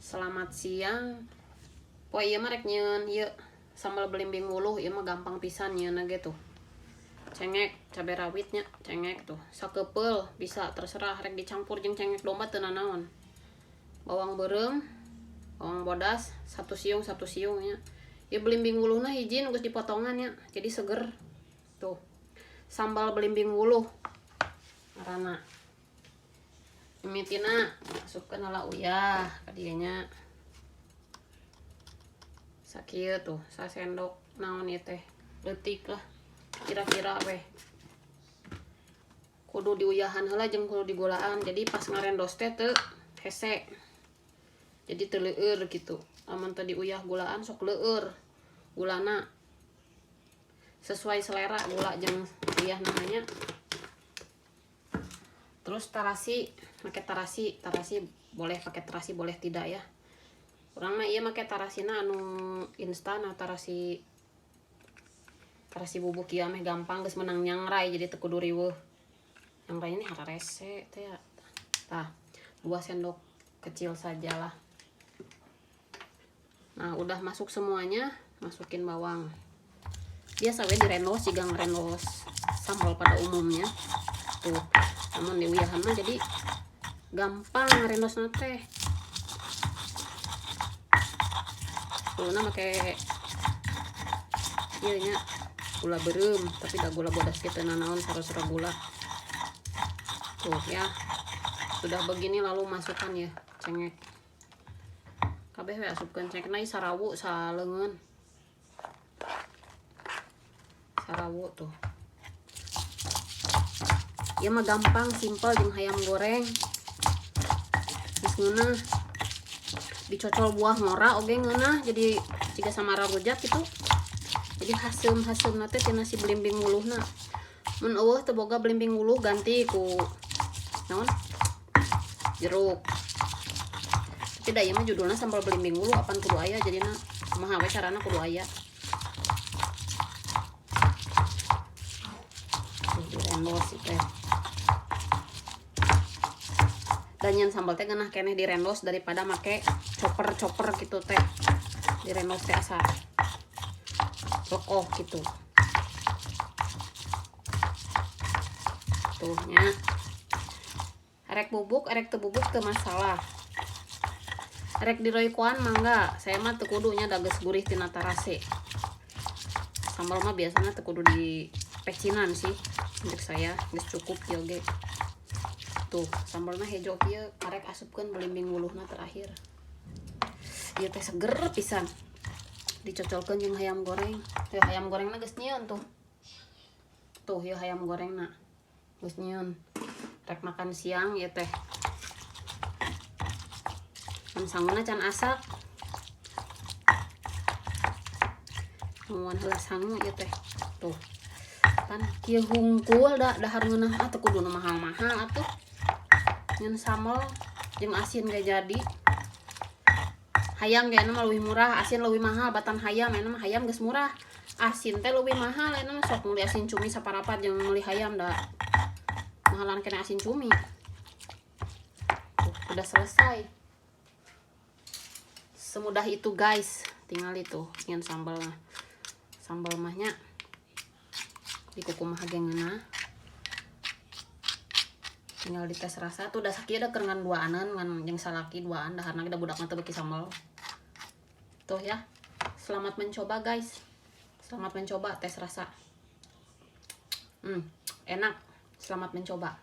Selamat siang. Poe ieu mah rek nyieun ieu sambal belimbing wuluh, ieu mah gampang pisan nyieunna ge tuh. Cengek, cabe rawitnya, cengek tuh. Sakepeul bisa terserah rek dicampur jeung cengek domba teu nanaon. Bawang beureum, bawang bodas, satu siung nya. Ieu belimbing wuluhna hiji nu geus dipotongan nya, jadi seger. Tuh. Sambal belimbing wuluh ngaranna. Mimitina masukkeun heula uyah ka dieu nya. Sakieu tuh, sasendok naon ieu teh, leutik lah kira-kira weh. Kudu diuyahan heula jeung kudu digulaan, jadi pas ngarendos teh teu hese. Jadi teu leueur gitu. Amun teu diuyah gulaan sok leueur gulana. Sesuai selera gula jeung uyah namanya. Terus tarasi, make tarasi, tarasi boleh pakai terasi boleh tidak ya. Urang mah ieu make tarasina anu instan atau tarasi tarasi bubuk ieu meh gampang geus meunang nyangrai jadi teu kudu riweuh. Nyangrai ini hararese teh ya. Tah, 2 sendok kecil sajalah. Nah, udah masuk semuanya, masukin bawang. Biasa we direndos jiga ngarendos sambal pada umumnya. Tuh, namun diuyahan mah jadi gampang ngarendosna teh. Gulana make ieu nya, gula beureum, tapi da gula bodas ge teu nanaon sarua-sarua gula. Tuh ya. Sudah begini lalu masukkan ya cengek. Kabeh we asupkeun cengekna ieu sarawu saleungeun. Sarawu tuh. Ieu mah gampang, simpel jeung hayam goreng. Geus ngeunah. Dicocol buah ngora oge ngeunah, jadi jiga samara rujak gitu. Jadi haseum-haseumna teh tina si belimbing wuluhna. Mun eueuh teu boga belimbing wuluh ganti ku naon? Jeruk. Tapi da ieu mah judulna sambal belimbing wuluh apan kudu aya jadina kumaha we carana kudu aya. Tuh direndos ieu teh. Dan nyen sambal teh ngeunah keneh direndos daripada make chopper-chopper gitu teh. Direndos teh asa lekoh gitu. Tuh nya. Erek bubuk, erek teu bubuk teu masalah. Erek diroykoan mangga, saya mah teu kudu nya da geus gurih tina tarasi. Sambal mah biasanya teu kudu dipecinan sih. Untuk saya geus cukup ieu ge. Tuh, sambalna hejo kieu karek asupkeun belimbing wuluhna terakhir. Ieu teh seger pisan. Dicocolkeun jeung hayam goreng. Tuh hayam gorengna geus nyieun tuh. Tuh ieu hayam gorengna geus nyieun. Rek makan siang ieu teh. Mun sanguna can asak. Mun heula sangu ieu teh. Tuh. Pan kieu hungkul da dahar ngeunah ah teu kudu nu mahal-mahal atuh. Nyeun sambal jeung asin ge jadi. Hayam ge mah leuwih murah, asin leuwih mahal, batan hayam eta mah hayam geus murah. Asin teh leuwih mahal eta mah sok meuli asin cumi saparapat jeung meuli hayam da mahalan kena asin cumi. Tuh, udah selesai. Semudah itu guys, tinggal itu nyeun sambal. Sambal mahnya dikukumaha ge ngeunah. Tinggal dites rasa tuh udah sakieu da keur ngan duaaneun ngan jeung salaki duaan daharna ge da budak mah teu beuki sambal. Tuh ya. Selamat mencoba guys. Selamat mencoba tes rasa. Enak. Selamat mencoba.